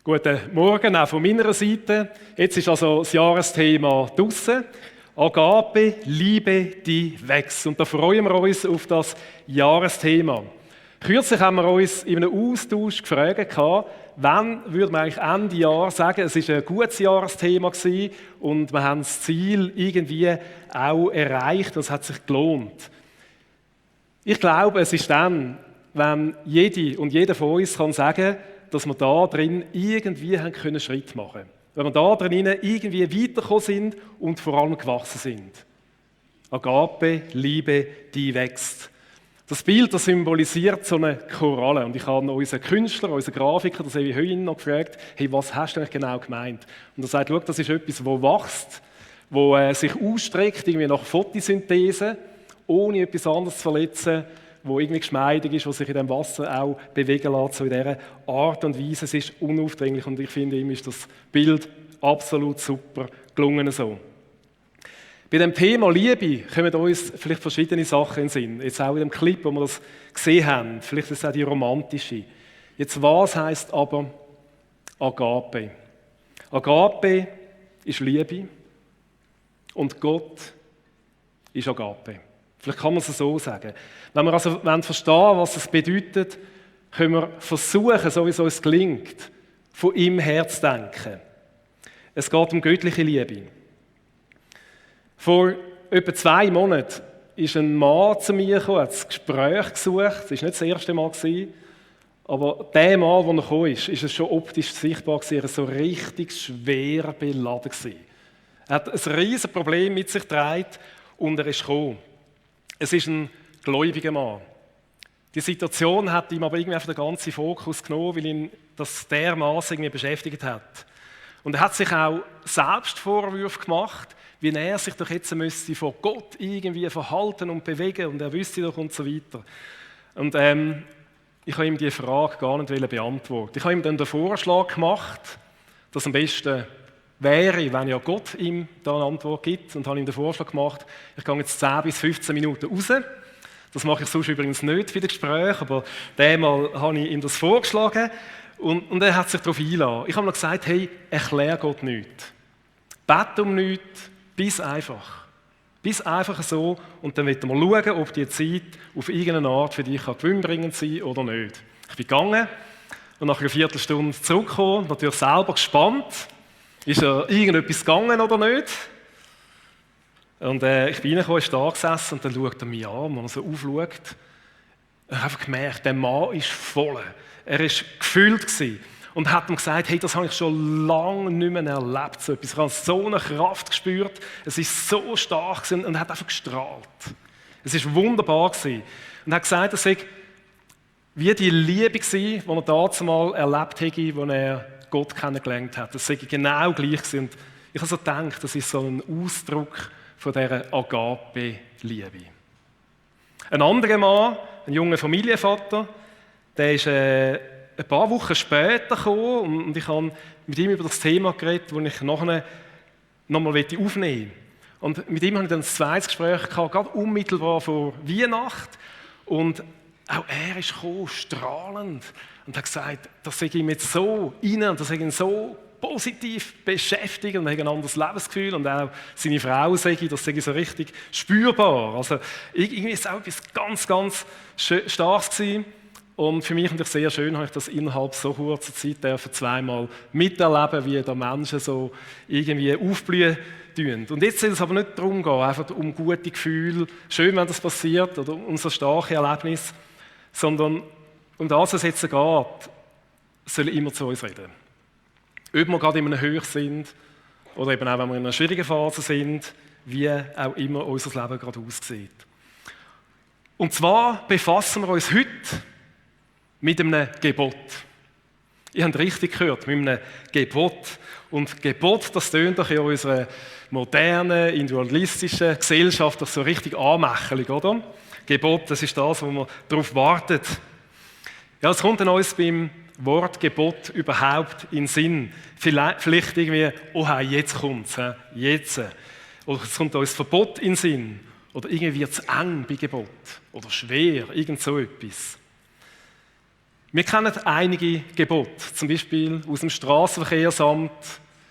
Guten Morgen auch von meiner Seite. Jetzt ist also das Jahresthema draussen. Agape, Liebe, die wächst. Und da freuen wir uns auf das Jahresthema. Kürzlich haben wir uns in einem Austausch gefragt, wann würde man eigentlich Ende Jahr sagen, es war ein gutes Jahresthema gewesen und wir haben das Ziel irgendwie auch erreicht, das hat sich gelohnt. Ich glaube, es ist dann, wenn jede und jeder von uns kann sagen, dass wir da drin irgendwie haben können Schritt machen können. Wenn wir da drin irgendwie weitergekommen sind und vor allem gewachsen sind. Agape, Liebe, die wächst. Das Bild, das symbolisiert so eine Koralle. Und ich habe unseren Künstler, unseren Grafiker, das Evi Höhin, noch gefragt, hey, was hast du eigentlich genau gemeint? Und er sagt, schau, das ist etwas, das wächst, das sich ausstreckt, irgendwie nach Photosynthese, ohne etwas anderes zu verletzen, wo irgendwie geschmeidig ist, wo sich in dem Wasser auch bewegen lässt, so in dieser Art und Weise. Es ist unaufdringlich und ich finde, ihm ist das Bild absolut super gelungen so. Bei dem Thema Liebe kommen uns vielleicht verschiedene Sachen in den Sinn. Jetzt auch in dem Clip, wo wir das gesehen haben, vielleicht ist es auch die romantische. Jetzt, was heisst aber Agape? Agape ist Liebe und Gott ist Agape. Vielleicht kann man es so sagen. Wenn wir also verstehen, was es bedeutet, können wir versuchen, so wie es uns gelingt, von ihm her zu denken. Es geht um göttliche Liebe. Vor etwa 2 Monaten ist ein Mann zu mir gekommen, hat das Gespräch gesucht. Das war nicht das erste Mal, aber der Mann, der gekommen ist es schon optisch sichtbar gewesen, er war so richtig schwer beladen gewesen. Er hat ein riesiges Problem mit sich getragen und er ist gekommen. Es ist ein gläubiger Mann. Die Situation hat ihm aber irgendwie einfach den ganzen Fokus genommen, weil ihn das dermaßen irgendwie beschäftigt hat. Und er hat sich auch selbst Vorwürfe gemacht, wie er sich doch jetzt müsste vor Gott irgendwie verhalten und bewegen und er wüsste doch und so weiter. Und ich habe ihm diese Frage gar nicht beantworten. Ich habe ihm dann den Vorschlag gemacht, dass am besten wäre, wenn ja Gott ihm da eine Antwort gibt, und habe ihm den Vorschlag gemacht, ich gehe jetzt 10 bis 15 Minuten raus. Das mache ich sonst übrigens nicht für das Gespräch, aber einmal habe ich ihm das vorgeschlagen und er hat sich darauf eingelassen. Ich habe ihm gesagt, hey, erklär Gott nichts. Bete um nichts, bis einfach. Bis einfach so und dann werden wir schauen, ob die Zeit auf irgendeine Art für dich gewinnbringend sein kann oder nicht. Ich bin gegangen und nach einer Viertelstunde zurückgekommen, natürlich selber gespannt. Ist irgendetwas gegangen oder nicht? Und ich bin reingekommen, ist da gesessen und dann schaut er mich an, wenn er so aufschaut. Ich habe einfach gemerkt, der Mann ist voll. Er war gefüllt gewesen und hat ihm gesagt, hey, das habe ich schon lange nicht mehr erlebt. So etwas. Ich habe so eine Kraft gespürt, es war so stark gewesen und er hat einfach gestrahlt. Es war wunderbar gewesen. Und er hat gesagt, es sei wie die Liebe gewesen, die er damals mal erlebt hätte, als er Gott kennengelernt hat. Das sei genau gleich gewesen. Und ich habe so gedacht, das ist so ein Ausdruck von dieser Agape-Liebe. Ein anderer Mann, ein junger Familienvater, der ist ein paar Wochen später gekommen und ich habe mit ihm über das Thema geredet, das ich nachher nochmal aufnehmen möchte. Und mit ihm habe ich dann ein zweites Gespräch gehabt, gerade unmittelbar vor Weihnachten. Und auch er ist gekommen, strahlend, und hat gesagt, das sei ihm jetzt so rein und das sei ihn so positiv beschäftigt und er hat ein anderes Lebensgefühl und auch seine Frau sagt, das sei so richtig spürbar. Also irgendwie ist es auch etwas ganz, ganz Starkes gewesen. Und für mich natürlich sehr schön, habe ich das innerhalb so kurzer Zeit dürfen 2-mal miterleben, wie da Menschen so irgendwie aufblühen tun. Und jetzt soll es aber nicht darum gehen, einfach um gute Gefühle, schön, wenn das passiert, oder um so starke Erlebnisse, sondern um das, was es jetzt geht, soll immer zu uns reden. Ob wir gerade in einem Höch sind oder eben auch, wenn wir in einer schwierigen Phase sind, wie auch immer unser Leben gerade aussieht. Und zwar befassen wir uns heute mit einem Gebot. Ihr habt richtig gehört, mit einem Gebot. Und Gebot, das tönt doch in unserer modernen, individualistischen Gesellschaft doch so richtig anmächerlich, oder? Gebot, das ist das, wo man darauf wartet. Ja, es kommt dann uns beim Wort Gebot überhaupt in den Sinn. Vielleicht irgendwie, oha, jetzt kommt's, jetzt. Oder es kommt uns Verbot in den Sinn. Oder irgendwie wird es eng bei Gebot. Oder schwer, irgend so etwas. Wir kennen einige Gebote, zum Beispiel aus dem Strassenverkehrsamt,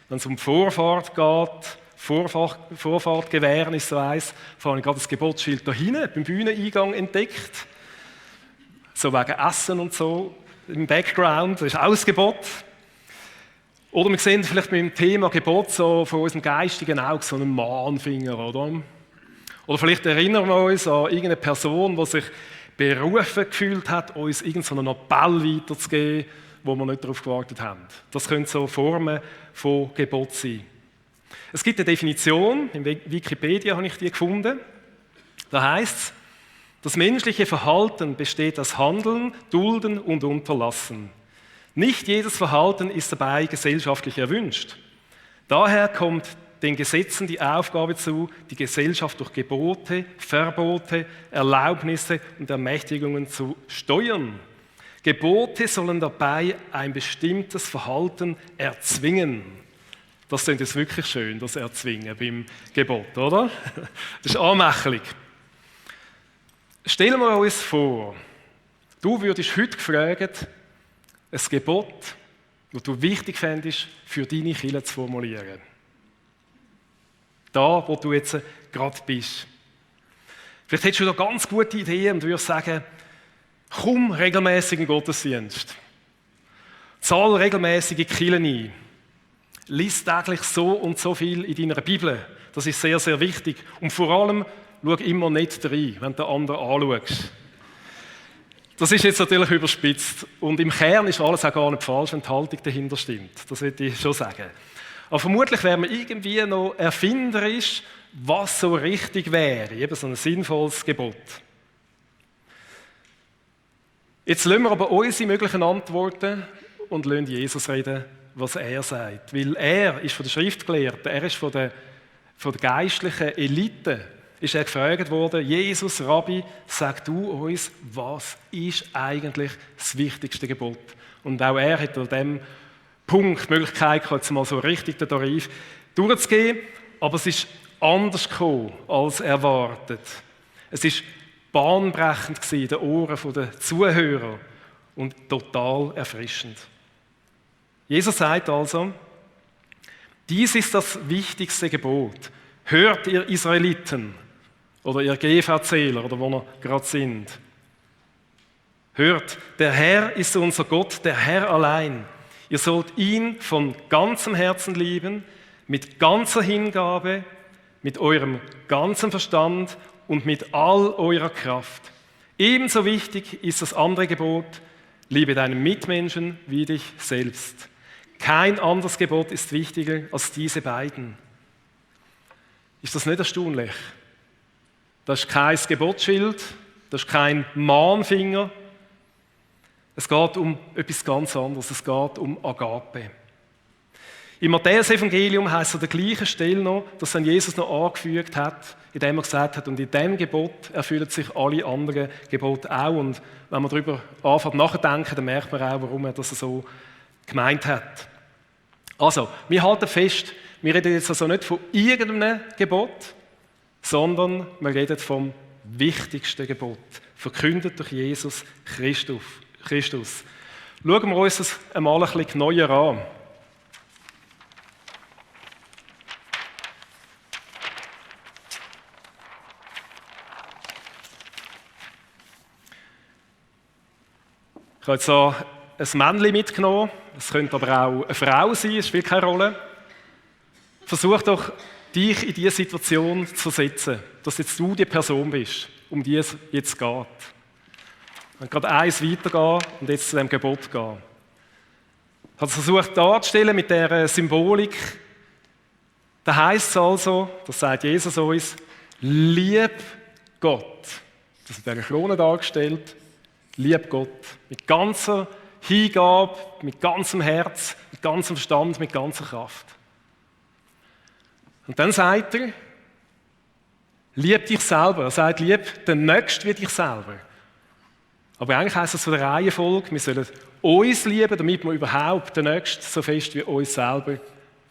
wenn es um Vorfahrt geht, Vorfahrt gewähren ist so eins. Vor allem gerade das Gebotsschild da hinten beim Bühneneingang entdeckt. So wegen Essen und so im Background, das ist auch ein Gebot. Oder wir sehen vielleicht mit dem Thema Gebot so von unserem geistigen Auge so einen Mahnfinger, oder? Oder vielleicht erinnern wir uns an irgendeine Person, die sich berufen gefühlt hat, uns irgendeinen Appell weiterzugeben, wo wir nicht darauf gewartet haben. Das können so Formen von Gebot sein. Es gibt eine Definition, in Wikipedia habe ich die gefunden. Da heißt es, das menschliche Verhalten besteht aus Handeln, Dulden und Unterlassen. Nicht jedes Verhalten ist dabei gesellschaftlich erwünscht. Daher kommt den Gesetzen die Aufgabe zu, die Gesellschaft durch Gebote, Verbote, Erlaubnisse und Ermächtigungen zu steuern. Gebote sollen dabei ein bestimmtes Verhalten erzwingen. Das klingt jetzt wirklich schön, das Erzwingen beim Gebot, oder? Das ist anmächtig. Stellen wir uns vor, du würdest heute gefragt, ein Gebot, das du wichtig fändest, für deine Kirche zu formulieren. Da, wo du jetzt gerade bist. Vielleicht hättest du da ganz gute Ideen und würdest sagen, komm regelmäßig in den Gottesdienst. Zahl regelmäßige Kirchen ein. Lies täglich so und so viel in deiner Bibel. Das ist sehr, sehr wichtig. Und vor allem, schau immer nicht rein, wenn du den anderen anschaust. Das ist jetzt natürlich überspitzt. Und im Kern ist alles auch gar nicht falsch, wenn die Haltung dahinter stimmt. Das würde ich schon sagen. Aber vermutlich wäre man irgendwie noch erfinderisch, was so richtig wäre. Eben so ein sinnvolles Gebot. Jetzt lassen wir aber unsere möglichen Antworten und lassen Jesus reden, was er sagt. Weil er ist von den Schriftgelehrten, er ist von der geistlichen Elite, ist er gefragt worden, Jesus, Rabbi, sag du uns, was ist eigentlich das wichtigste Gebot? Und auch er hat an diesem Punkt die Möglichkeit gehabt, jetzt mal so richtig den Tarif durchzugehen, aber es ist anders gekommen als erwartet. Es ist bahnbrechend in den Ohren der Zuhörer und total erfrischend. Jesus sagt also, dies ist das wichtigste Gebot. Hört ihr Israeliten oder ihr GV-Zähler oder wo wir gerade sind. Hört, der Herr ist unser Gott, der Herr allein. Ihr sollt ihn von ganzem Herzen lieben, mit ganzer Hingabe, mit eurem ganzen Verstand und mit all eurer Kraft. Ebenso wichtig ist das andere Gebot, liebe deinen Mitmenschen wie dich selbst. Kein anderes Gebot ist wichtiger als diese beiden. Ist das nicht erstaunlich? Das ist kein Gebotsschild, das ist kein Mahnfinger. Es geht um etwas ganz anderes, es geht um Agape. Im Matthäus-Evangelium heisst es an der gleichen Stelle noch, dass dann Jesus noch angefügt hat, indem er gesagt hat, und in diesem Gebot erfüllen sich alle anderen Gebote auch. Und wenn man darüber anfängt nachzudenken, dann merkt man auch, warum er das so gemeint hat. Also, wir halten fest, wir reden jetzt also nicht von irgendeinem Gebot, sondern wir reden vom wichtigsten Gebot, verkündet durch Jesus Christus. Schauen wir uns das einmal ein bisschen neuer an. Ich habe jetzt so ein Männchen mitgenommen, es könnte aber auch eine Frau sein, es spielt keine Rolle. Versuch doch, dich in diese Situation zu setzen, dass jetzt du die Person bist, um die es jetzt geht. Wenn gerade eins weitergehen und jetzt zu dem Gebot gehen. Ich habe es versucht darzustellen mit dieser Symbolik. Da heisst es also, das sagt Jesus uns, lieb Gott. Das ist in dieser Krone dargestellt. Lieb Gott. Mit ganzer Hingabe, mit ganzem Herz, mit ganzem Verstand, mit ganzer Kraft. Und dann sagt er, lieb dich selber. Er sagt, lieb den Nächsten wie dich selber. Aber eigentlich heisst es von der Reihenfolge, wir sollen uns lieben, damit wir überhaupt den Nächsten so fest wie uns selber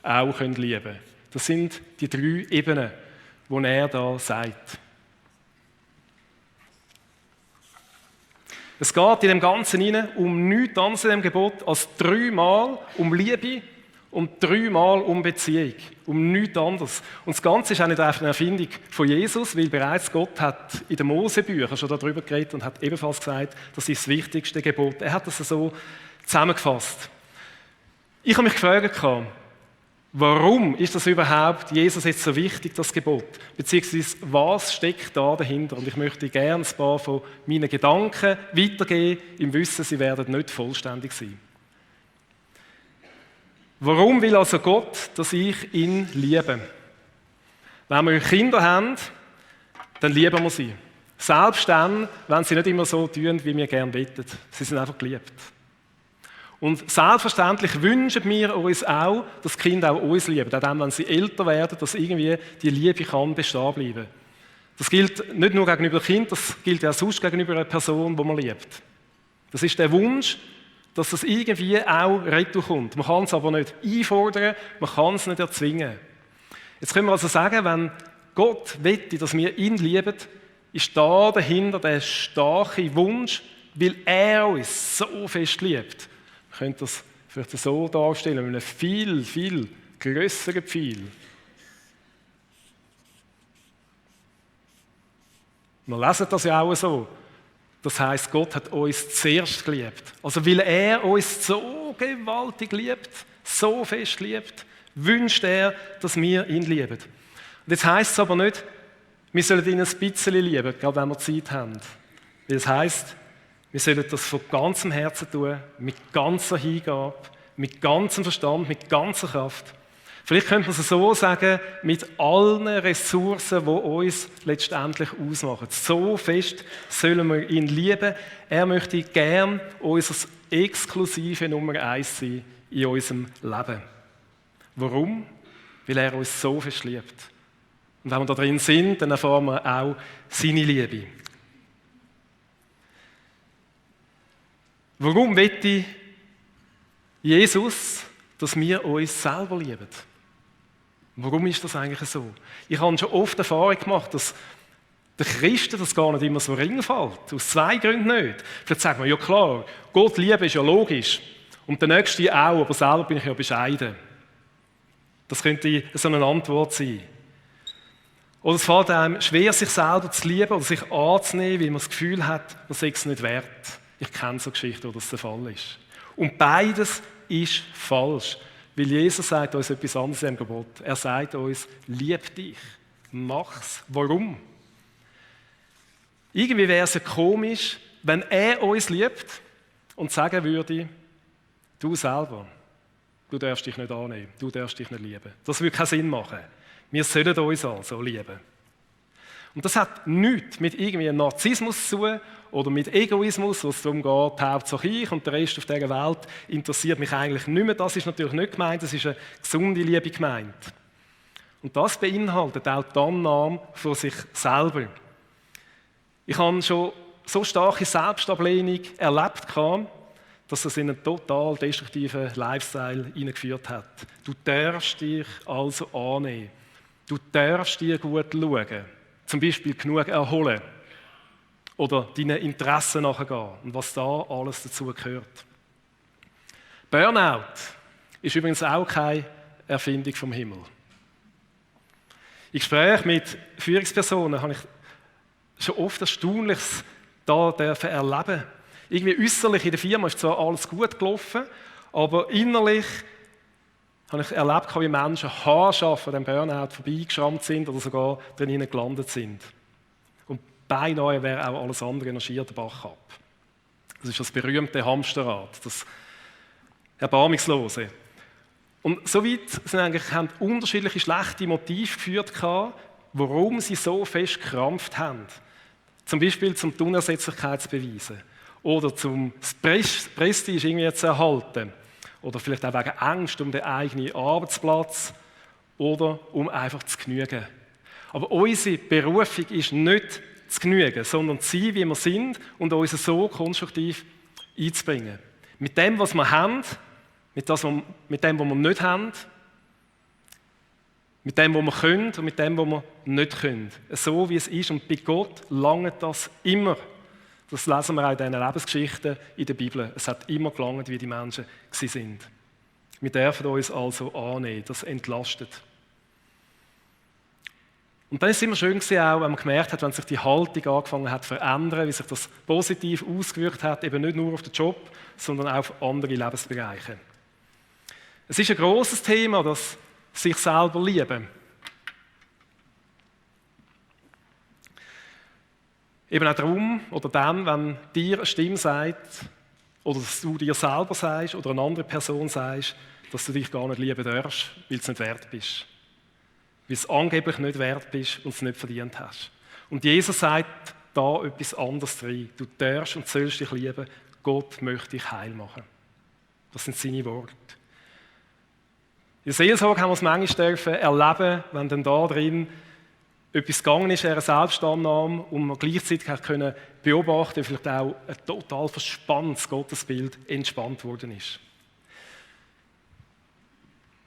auch lieben können. Das sind die 3 Ebenen, die er da sagt. Es geht in dem Ganzen hinein um nichts anderes in dem Gebot als 3-mal um Liebe und 3-mal um Beziehung. Um nichts anderes. Und das Ganze ist auch nicht einfach eine Erfindung von Jesus, weil bereits Gott hat in den Mosebüchern schon darüber geredet und hat ebenfalls gesagt, das ist das wichtigste Gebot. Er hat das so zusammengefasst. Ich habe mich gefragt, warum ist das überhaupt Jesus jetzt so wichtig, das Gebot? Beziehungsweise, was steckt da dahinter? Und ich möchte gerne ein paar von meinen Gedanken weitergeben, im Wissen, sie werden nicht vollständig sein. Warum will also Gott, dass ich ihn liebe? Wenn wir Kinder haben, dann lieben wir sie. Selbst dann, wenn sie nicht immer so tun, wie wir gerne beten. Sie sind einfach geliebt. Und selbstverständlich wünschen wir uns auch, dass die Kinder auch uns lieben. Auch dann, wenn sie älter werden, dass irgendwie die Liebe kann bestehen bleiben. Das gilt nicht nur gegenüber dem Kind, das gilt auch sonst gegenüber einer Person, die man liebt. Das ist der Wunsch, dass es irgendwie auch retour kommt. Man kann es aber nicht einfordern, man kann es nicht erzwingen. Jetzt können wir also sagen, wenn Gott möchte, dass wir ihn lieben, ist da dahinter der starke Wunsch, weil er uns so fest liebt. Man könnte das vielleicht so darstellen, mit einem viel, viel grösseren Pfeil. Wir lesen das ja auch so. Das heisst, Gott hat uns zuerst geliebt. Also weil er uns so gewaltig liebt, so fest liebt, wünscht er, dass wir ihn lieben. Und jetzt heisst es aber nicht, wir sollen ihn ein bisschen lieben, gerade wenn wir Zeit haben. Weil es heisst, wir sollen das von ganzem Herzen tun, mit ganzer Hingabe, mit ganzem Verstand, mit ganzer Kraft. Vielleicht könnte man es so sagen, mit allen Ressourcen, die uns letztendlich ausmachen. So fest sollen wir ihn lieben. Er möchte gern unser exklusive Nummer 1 sein in unserem Leben. Warum? Weil er uns so fest liebt. Und wenn wir da drin sind, dann erfahren wir auch seine Liebe. Warum möchte Jesus, dass wir uns selber lieben? Warum ist das eigentlich so? Ich habe schon oft Erfahrung gemacht, dass den Christen das gar nicht immer so ring fällt. Aus 2 Gründen nicht. Vielleicht sagt man, ja klar, Gott lieben ist ja logisch. Und der Nächste auch, aber selber bin ich ja bescheiden. Das könnte so eine Antwort sein. Oder es fällt einem schwer, sich selber zu lieben oder sich anzunehmen, weil man das Gefühl hat, man sei es nicht wert. Ich kenne so Geschichten, wo das der Fall ist. Und beides ist falsch. Weil Jesus sagt uns etwas anderes im Gebot. Er sagt uns, lieb dich, mach's. Warum? Irgendwie wäre es ja komisch, wenn er uns liebt und sagen würde, du selber, du darfst dich nicht annehmen, du darfst dich nicht lieben. Das würde keinen Sinn machen. Wir sollen uns also lieben. Und das hat nichts mit irgendwie Narzissmus zu tun oder mit Egoismus, wo es darum geht, Hauptsache ich und der Rest auf dieser Welt interessiert mich eigentlich nicht mehr. Das ist natürlich nicht gemeint, das ist eine gesunde Liebe gemeint. Und das beinhaltet auch die Annahme von sich selber. Ich habe schon so starke Selbstablehnung erlebt, dass es in einen total destruktiven Lifestyle hineingeführt hat. Du darfst dich also annehmen. Du darfst dir gut schauen. Zum Beispiel genug erholen oder deinen Interessen nachgehen und was da alles dazu gehört. Burnout ist übrigens auch keine Erfindung vom Himmel. In Gesprächen mit Führungspersonen habe ich schon oft Erstaunliches da erleben. Irgendwie äußerlich in der Firma ist zwar alles gut gelaufen, aber innerlich habe ich erlebt, wie Menschen haarscharf an dem Burnout vorbeigeschrammt sind oder sogar drin gelandet sind. Und beinahe wäre auch alles andere noch schier der Bach ab. Das ist das berühmte Hamsterrad, das Erbarmungslose. Und soweit haben unterschiedliche schlechte Motive geführt, warum sie so fest gekrampft haben. Zum Beispiel zum die Unersetzlichkeit zu beweisen oder zum das Prestige irgendwie zu erhalten. Oder vielleicht auch wegen Angst um den eigenen Arbeitsplatz oder um einfach zu genügen. Aber unsere Berufung ist nicht zu genügen, sondern zu sein, wie wir sind und uns so konstruktiv einzubringen. Mit dem, was wir haben, mit dem, was wir nicht haben, mit dem, was wir können und mit dem, was wir nicht können. So wie es ist. Und bei Gott langt das immer. Das lesen wir auch in diesen Lebensgeschichten in der Bibel. Es hat immer gelangt, wie die Menschen waren. Wir dürfen uns also annehmen, das entlastet. Und dann ist es immer schön gewesen, auch, wenn man gemerkt hat, wenn sich die Haltung angefangen hat zu verändern, wie sich das positiv ausgewirkt hat, eben nicht nur auf den Job, sondern auch auf andere Lebensbereiche. Es ist ein grosses Thema, das sich selber lieben. Eben auch darum, oder dann, wenn dir eine Stimme sagt, oder dass du dir selber sagst, oder eine andere Person sagst, dass du dich gar nicht lieben darfst, weil du es nicht wert bist. Weil du es angeblich nicht wert bist und es nicht verdient hast. Und Jesus sagt da etwas anderes drin. Du darfst und sollst dich lieben. Gott möchte dich heil machen. Das sind seine Worte. In der Seelsorge haben wir es manchmal erleben, wenn dann da drin etwas gegangen ist, eine Selbstannahme, und man gleichzeitig können beobachten, wie vielleicht auch ein total verspanntes Gottesbild entspannt worden ist.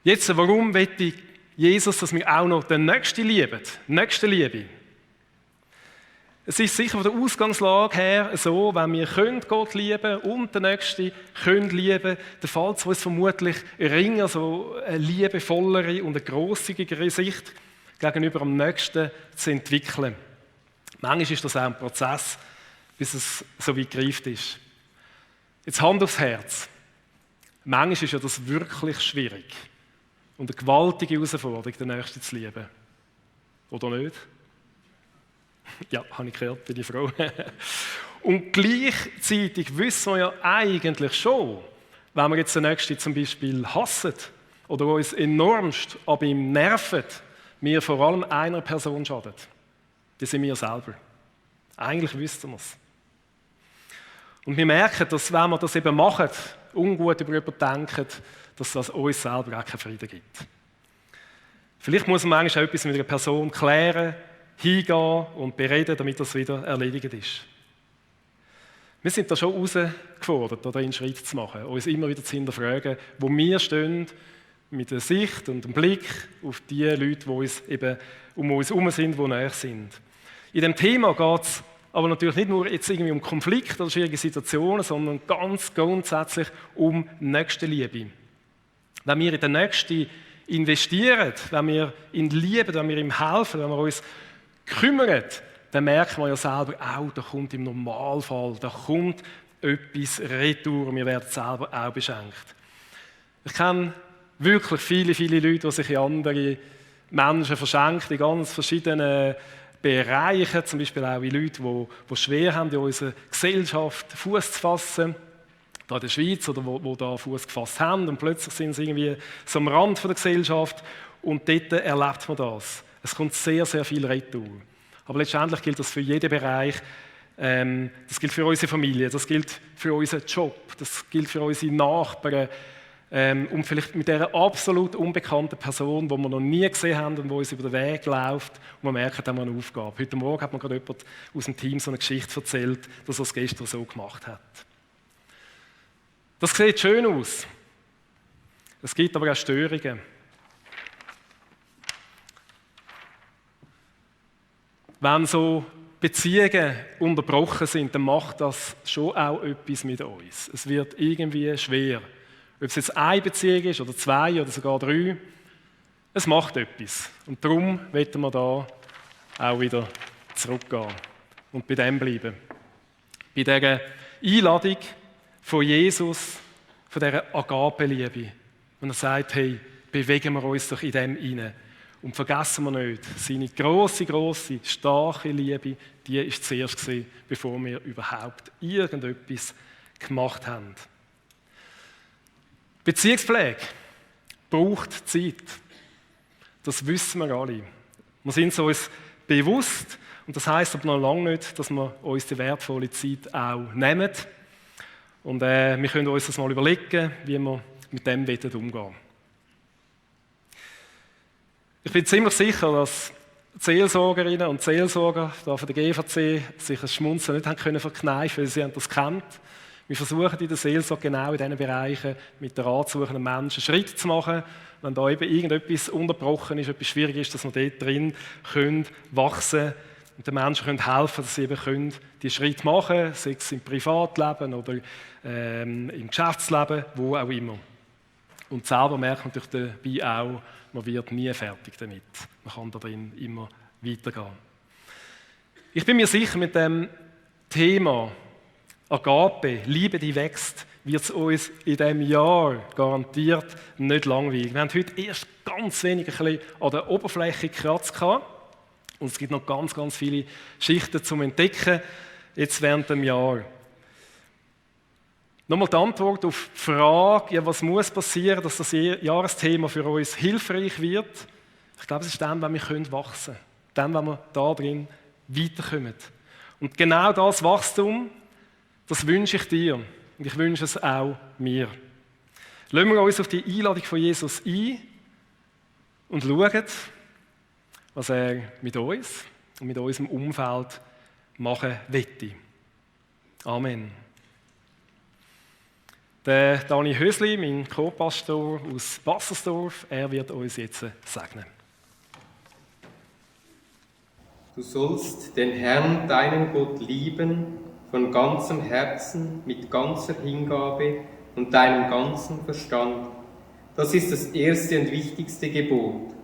Jetzt, warum möchte Jesus, dass wir auch noch den Nächsten lieben? Nächste Liebe. Es ist sicher von der Ausgangslage her so, wenn wir Gott lieben und den Nächsten können lieben, dann fällt es uns vermutlich ringer, so eine liebevollere und eine grosszügigere Sicht gegenüber dem Nächsten zu entwickeln. Manchmal ist das auch ein Prozess, bis es so weit gereift ist. Jetzt Hand aufs Herz. Manchmal ist ja das wirklich schwierig und eine gewaltige Herausforderung, den Nächsten zu lieben. Oder nicht? Ja, habe ich gehört, bin ich froh. Und gleichzeitig wissen wir ja eigentlich schon, wenn wir jetzt den Nächsten zum Beispiel hassen oder uns enormst an ihm nerven, wir vor allem einer Person schaden. Das sind wir selber. Eigentlich wüssten wir es. Und wir merken, dass wenn wir das eben machen, ungut über jemanden denken, dass das uns selber auch keinen Frieden gibt. Vielleicht muss man manchmal auch etwas mit einer Person klären, hingehen und bereden, damit das wieder erledigt ist. Wir sind da schon herausgefordert, da einen Schritt zu machen, uns immer wieder zu hinterfragen, wo wir stehen, mit der Sicht und dem Blick auf die Leute, die uns eben um uns herum sind, die näher sind. In dem Thema geht es aber natürlich nicht nur jetzt irgendwie um Konflikte oder schwierige Situationen, sondern ganz grundsätzlich um Nächstenliebe. Wenn wir in den Nächsten investieren, wenn wir ihn lieben, wenn wir ihm helfen, wenn wir uns kümmern, dann merken wir ja selber auch, da kommt im Normalfall, da kommt etwas retour und wir werden selber auch beschenkt. Ich kenne wirklich viele, viele Leute, die sich in andere Menschen verschenken, in ganz verschiedenen Bereichen, zum Beispiel auch in Leute, die schwer haben, in unserer Gesellschaft Fuß zu fassen, da in der Schweiz, oder die da Fuß gefasst haben und plötzlich sind sie irgendwie so am Rand der Gesellschaft und dort erlebt man das. Es kommt sehr, sehr viel retour. Aber letztendlich gilt das für jeden Bereich. Das gilt für unsere Familie, das gilt für unseren Job, das gilt für unsere Nachbarn, und vielleicht mit dieser absolut unbekannten Person, die wir noch nie gesehen haben und die uns über den Weg läuft, und wir merken, da haben wir eine Aufgabe. Heute Morgen hat mir gerade jemand aus dem Team so eine Geschichte erzählt, dass er es gestern so gemacht hat. Das sieht schön aus. Es gibt aber auch Störungen. Wenn so Beziehungen unterbrochen sind, dann macht das schon auch etwas mit uns. Es wird irgendwie schwer. Ob es jetzt eine Beziehung ist, oder zwei, oder sogar drei, es macht etwas. Und darum wollen wir da auch wieder zurückgehen und bei dem bleiben. Bei dieser Einladung von Jesus, von dieser Agape-Liebe. Und er sagt, hey, bewegen wir uns doch in dem hinein. Und vergessen wir nicht, seine grosse, starke Liebe, die war zuerst gewesen, bevor wir überhaupt irgendetwas gemacht haben. Beziehungspflege braucht Zeit. Das wissen wir alle. Wir sind es uns bewusst, und das heisst aber noch lange nicht, dass wir uns die wertvolle Zeit auch nehmen. Und wir können uns das mal überlegen, wie wir mit dem umgehen wollen. Ich bin ziemlich sicher, dass die Seelsorgerinnen und Seelsorger von der GVC sich ein Schmunzeln nicht verkneifen können, weil sie das kennt. Wir versuchen in der Seelsorge genau in diesen Bereichen mit den ratsuchenden Menschen Schritt zu machen, wenn da eben irgendetwas unterbrochen ist, etwas schwierig ist, dass wir dort drin können wachsen, und den Menschen helfen, dass sie eben die Schritte machen können, sei es im Privatleben oder im Geschäftsleben, wo auch immer. Und selber merkt man natürlich dabei auch, man wird nie fertig damit. Man kann darin immer weitergehen. Ich bin mir sicher, mit dem Thema Agape, Liebe, die wächst, wird es uns in diesem Jahr garantiert nicht langweilig. Wir haben heute erst ganz wenig ein bisschen an der Oberfläche gekratzt gehabt. Und es gibt noch ganz, ganz viele Schichten zum Entdecken, jetzt während dem Jahr. Nochmal die Antwort auf die Frage, ja, was muss passieren, dass das Jahresthema für uns hilfreich wird? Ich glaube, es ist dann, wenn wir wachsen können. Dann, wenn wir da drin weiterkommen. Und genau das Wachstum, das wünsche ich dir. Und ich wünsche es auch mir. Lassen wir uns auf die Einladung von Jesus ein und schauen, was er mit uns und mit unserem Umfeld machen wette. Amen. Der Dani Hösli, mein Co-Pastor aus Bassersdorf, er wird uns jetzt segnen. Du sollst den Herrn, deinen Gott, lieben, von ganzem Herzen, mit ganzer Hingabe und deinem ganzen Verstand. Das ist das erste und wichtigste Gebot.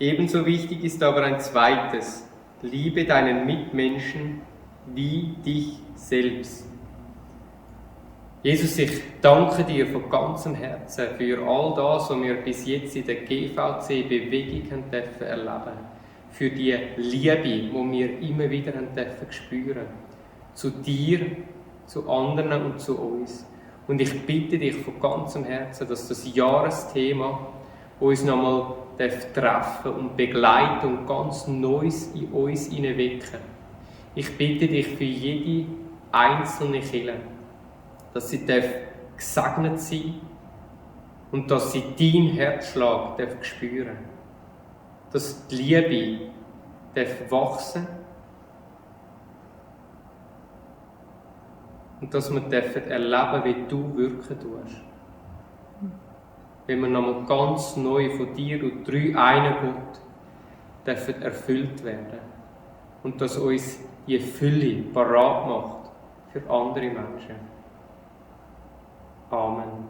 Ebenso wichtig ist aber ein zweites: Liebe deinen Mitmenschen wie dich selbst. Jesus, ich danke dir von ganzem Herzen für all das, was wir bis jetzt in der GVC-Bewegung erleben dürfen. Für die Liebe, die wir immer wieder spüren dürfen. Zu dir, zu anderen und zu uns. Und ich bitte dich von ganzem Herzen, dass das Jahresthema uns nochmal treffen und begleiten und ganz Neues in uns hineinwecken. Ich bitte dich für jede einzelne Kirche, dass sie gesegnet sein und dass sie deinen Herzschlag spüren. Dass die Liebe wachsen und dass wir erleben, wie du wirken tust. Wenn wir nochmal ganz neu von dir und drei einen Gott erfüllt werden und dass uns die Fülle parat macht für andere Menschen. Amen.